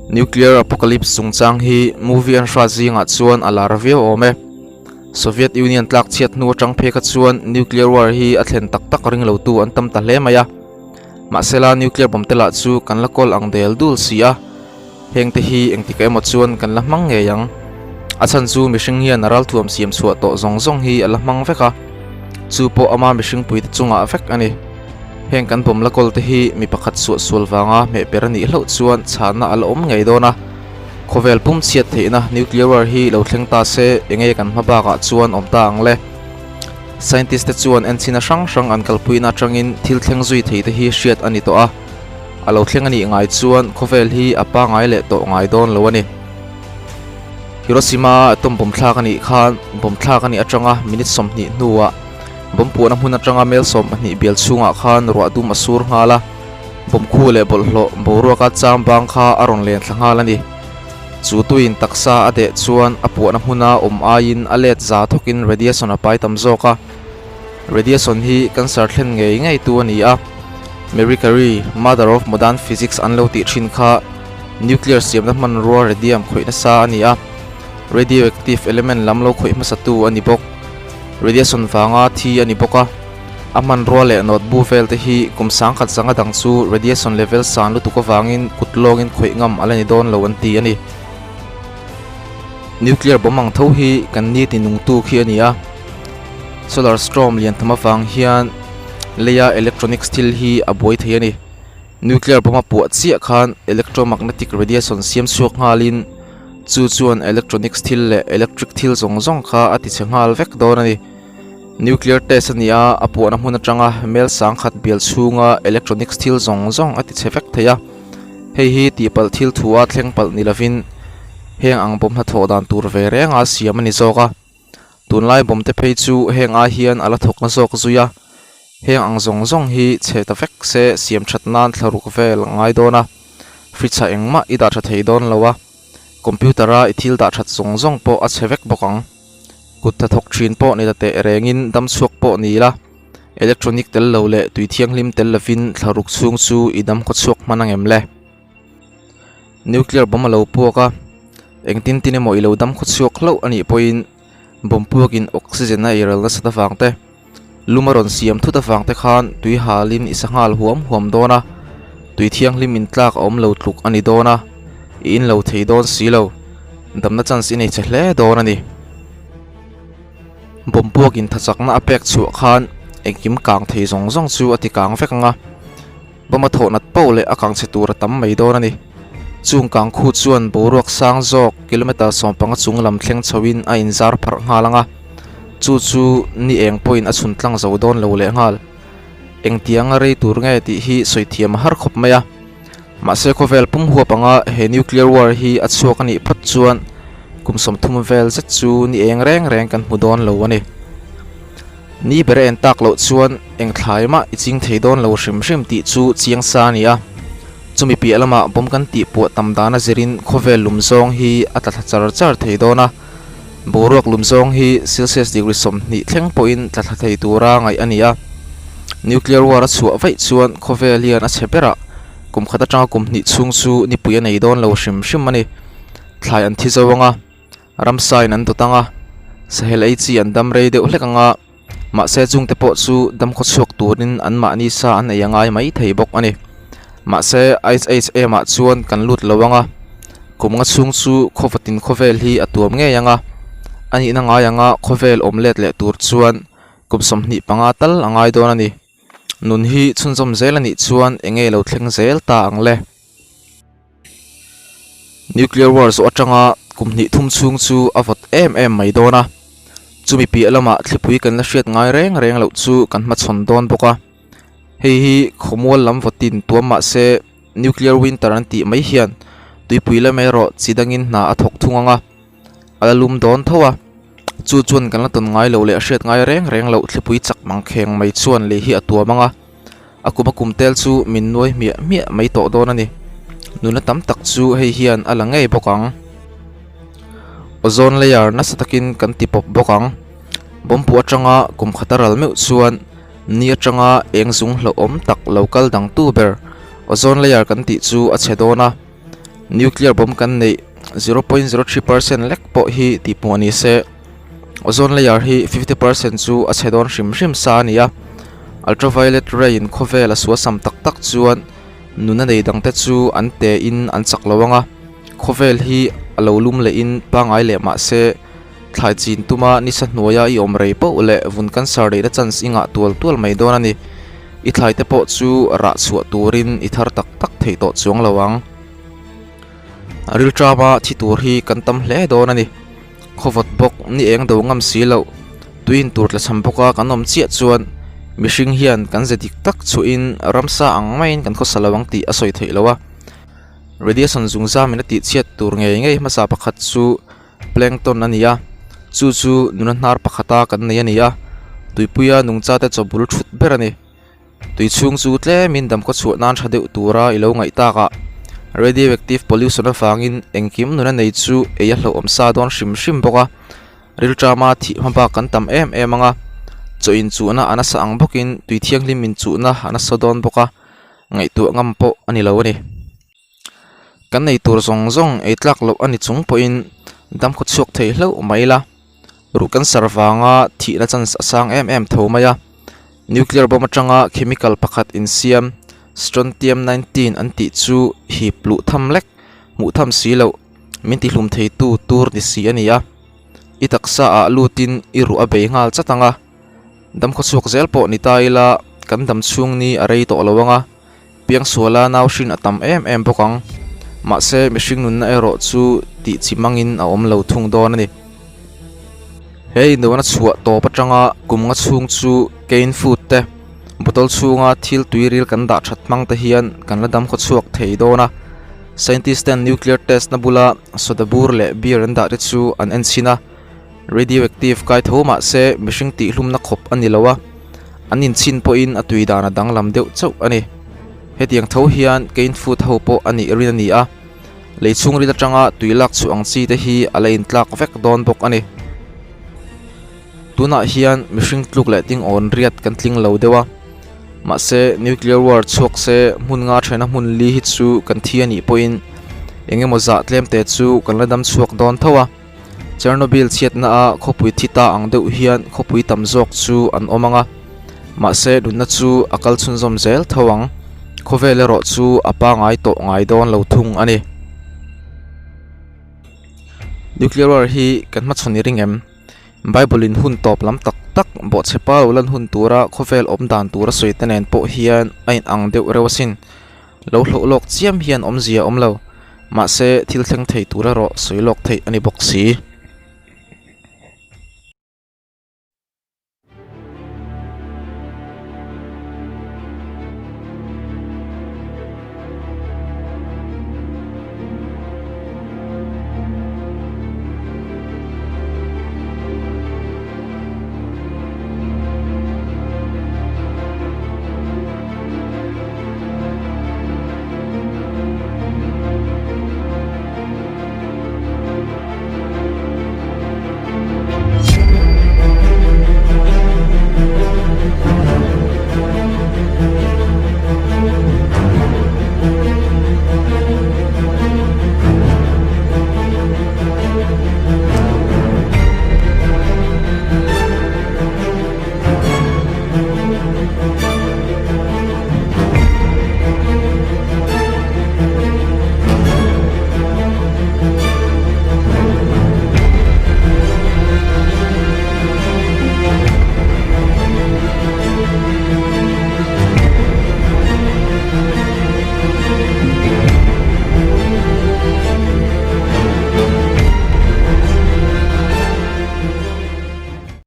Nuclear apocalypse chungchang hi movie an hrat zingah chuan a lar viau awm e. Soviet Union tlak chhiat hnu atang phei kha chuan nuclear war hi a thlen tak tak ring lotu an tam ta hle mai a. Mahsela nuclear bomb te lah chu kan la kawl ang del dul si a, hengte hi engtik emaw chuan kan la hmang ngei ang. A chhan chu mihring hian a ralthuam siam chhuah tawh zawng zawng hi a la hmang vek a, chu pawh ama mihring puite chungah vek a ni. Heng kan bawm la kawl te hi mi pakhat suah sual vanga hmeh per a nih hlauh chuan chhanna a la awm ngei dawn a. Khawvel pum chhiat theihna nuclear war hi lo thleng ta se enge kan hma bakah chuan awm ta ang le. Scientist te chuan enchhina hrang hrang an kalpuina atangin thil thleng zui thei te hi hriat a ni tawh a. A lo thleng a nih ngai chuan khawvel hi a pangai leh tawh ngai dawn lo a ni. Hiroshima a atom bomb thlak a nih khan bomb thlak a nih atanga minute 20 hnuah Bomb puahna hmun atanga mel 12 bial chhungah khan ruah dum a sur nghal a, bomb khu leh bawlhhlawh boruaka cham bang kha a rawn len thla nghal a ni. Chu tuiin taksa a deh chuan a puahna hmuna awm aiin a let za thawkin radiation a pai tam zawk a. Radiation hi cancer thlen ngei ngei tu a ni a, Marie Curie, mother of modern physics an lo tih thin kha nuclear siamna hmanrua radium khawih nasa a ni a, radioactive element lam lo khawih hmasatu a ni bawk. Radiation vanga thi a ni bawk a, a hmanrua leh nawt bu vel te hi kum sangkhat zanga dang chu radiation level san lutuk avangin kut lawngin khawih ngam a la ni dawn lo an ti a ni. Nuclear bomb ang tho hi kan ni ti nungtu khi a ni a, solar storm lian tham avang hian leia electronics thil hi a buai thei a ni. Nuclear bomb a puah chiah khan electromagnetic radiation siam chhuak nghalin, Chu chuan electronics thil leh electric thil zawng zawng kha a ti chhe nghal vek dawn a ni. Nuclear test a ni a, a puahna hmun atanga mel sangkhat bial chhunga electronics thil zawng zawng a ti chhe vek thei a. Hei hi tihpalh thil thu a thleng palh ni lovin heng ang bawm hnathawh dan tur ve renga siam a ni zawk a. Tunlai bawm te phei chu heng ai hian a la thawk na zawk zui a. Heng ang zawng zawng hi chhe ta vek se siam that nan thlaruk vel a ngai dawn a, fridge ah engmah i dah tha thei dawn lo a, computer a i thil dah that zawng zawng pawh a chhe vek bawk ang. Kut hnathawk thin pawh ni ta teh rengin dam chhuak pawh ni la, electronic tel lo leh tui thianghlim tel lovin thlaruk chhung chu i dam khaw chhuak hman angem le? Nuclear bomb a lo puak a, engtin tin emaw i lo dam khaw chhuak hlauh a nih pawhin bomb puakin oxygen a eiral nasat avang te, Lum a rawn siam thut avang te khan tui halin i sa nghal huam huam dawn a, tui thianghlim in tlak a awm lo tluk a ni dawn a, i in lo thei dawn si lo, damna chance i nei che hle dawn a ni. Bomb puakin thachakna a pek chhuah khan engkim kang thei zawng zawng chu a ti kang vek ang a, bomb a thawh nat poh leh a kang chhe tur a tam mai dawn a ni. Chung kang khu chuan boruak sang zawk kilometre 15 chung lam thleng chhoin a inzar pharh nghal ang a. Chu chu ni eng pawhin a chhun tlang zo dawn lo leh nghal. Engtianga rei tur nge tih hi sawi thiam a har khawp mai a. Mahse khawvel pum huap anga he nuclear war hi a chhuak a nih phawt chuan kum 30 vel zet chu ni eng reng reng kan hmu dawn lo a ni. Ni ber a en tak loh chuan eng thlai mah i ching thei dawn lo hrim hrim tih chu chiang sa a ni a. Chumi piah lamah bomb kan tih puah tam dana zirin khawvel lum zawng hi a tla thla char char thei dawn a. Boruak lum zawng hi Celsius degree 20 thleng pawhin tla thla thei tura ngaih a ni a. Nuclear war a chhuah vaih chuan khawvel hian a chhe berah kum khat atanga kum hnih chhung chu nipui a nei dawn lo hrim hrim a ni. Thlai an thi zo anga, ramsain an dawt anga, sahel ei chi an dam rei deuh hlek anga, mahse chungte pawh chu dam khaw chhuak turin anmahni sa an ei a ngai mai thei bawk a ni. Mahse Ice Age emah chuan kan lut lo anga, kum nga chhung chu khawvatin khawvel hi a tuam ngei anga, a nihna ngai anga khawvel awm let leh tur chuan kum 25 tal a ngai dawn a ni. Nun hi chhunzawm zel a nih chuan enge lo thleng zel ta ang le. Nuclear war zawh atanga kum hnih thum chhung chu a vawt em em mai dawn a, chumi piah lamah thlipui kan la hriat ngai reng reng loh chu kan hmachhawn dawn bawk a. Hei hi khawmual lam vawtin tuam mah se nuclear winter an tih mai hian tuipui lam erawh chi dangin hna a thawk thung ang a, a la lum dawn tho a. Chu chuan kan la tawn ngai loh leh a hriat ngai reng reng loh thlipui chak mangkheng mai chuan lei hi a tuam ang a. A kum a kum tel chu min nuai hmiah hmiah mai tawh dawn a ni. Nuna tam tak chu hei hian a la ngei bawk ang. Ozone layer nasa takin kan ti pawp bawk ang. Bawmpu atanga kum khat a ral meuh chuan ni atanga eng zung hlauhawm tak lo kal dang tu ber ozone layer kan tih chu a chhe dawn a. Nuclear bomb kan neih 0.03% lek pawh hi tihpawh ni se, ozone layer hi 50% chu a chhe dawn hrim hrim sa a ni a. Ultraviolet ray in khawvel a suasam tak tak chuan nuna nei dangte chu an te in an chak lo ang a, khawvel hi a lo lum leh in pangai leh mah se thlai chin tuma nisa hnuaia i awm rei poh leh vun cancer neihna chance i ngah tual tual mai dawn a ni. I thlai te pawh chu rah chhuah turin i thar tak tak thei tawh chuang lo ang. Rilṭama thi tur hi kan tam hle dawn a ni. Khawvawt bawk ni eng do ngam si loh, tui in tur tlachham bawka kan awm chiah chuan mihring hian kan ze dik tak chhuahin ramsa ang maiin kan khawsa lo ang tih a sawi theih loh a. Radiation zungzamin a tihchhiat tur ngei ngei hmasa pakhat chu plankton a ni a, chu chu nuna hnar pakhata kan nei a ni a, tuipuia nungchate chaw bul thut ber a ni. Tui chhung chu tlemin damkhaw chhuah nan tha deuh tura i lo ngaih takah radioactive pollution avangin engkim nuna nei chu ei a hlauhawm sa dawn hrim hrim bawk a, rilṭama thih hma bak kan tam em em ang a, chaw inchuhna a nasa ang bawkin tui thianghlim inchuhna a nasa dawn bawk a, ngaihtuah ngam pawh a ni lo a ni. Kan nei tur zawng zawng ei tlak loh a ni chung pawhin damkhaw chhuak thei hlauh mai ila, ruh cancer vanga thihna chance a sang em em tho mai a. Nuclear bomb atanga chemical pakhat insiam strontium 19 an tih chu hip luh tham lek, hmuh tham si loh, min tihlum theitu tur ni si a ni a. I taksa ah lutin i ruh a bei nghal chat ang a, damkhaw chhuak zel pawh ni ta ila kan dam chhung ni a rei tawh lo ang a. Piangsuala nau hrin a tam em em bawk ang. Mahse, mihring nunna erawh chu tih chi mangin a awm lo thung dawn a ni. He indona chhuah tawp atanga kum nga chhung chu cane food te, bottle chhunga thil tuiril kan dah that hmang te hian kan la dam khaw chhuak thei dawn a. Scientist ten nuclear test na bula soda bur leh beer an dah te chu an en chhin a. Radioactive kai tho mah se mihring tihhlumna khawp a ni lo a, an inchhin pawhin a tui dan a danglam deuh chauh a ni. Hetiang tho hian cane food ho pawh a nih rin a ni a, lei chhungril atanga tui lak chhuah ang chi te hi a la intlak vek dawn bawk a ni. Tunah hian mihring tluk leh tingawn riat kan tling lo deuh a, mahse nuclear war chhuak se hmun nga thena hmun li hi chu kan thi a nih pawhin eng emaw zah tlem te chu kan la dam chhuak dawn tho a. Chernobyl chhiatna a khawpui thi ta ang deuh hian khawpui tam zawk chu an awm ang a, mahse nunna chu a kal chhunzawm zel tho ang. Khawvel erawh chu a pangai tawh ngai dawn lo thung a ni. Nuclear war hi kan hmachhawn i ring em? Bible in hun tawp lam tak tak bawhchhepa lo lan hun tura khawvel awm dan tura sawi te nen pawh hian a inang deuh reuh asin. Lo hlauh lawk chiam hian awmzia a awm lo, mahse thil thleng thei tur erawh sawi lawk theih a ni bawk si.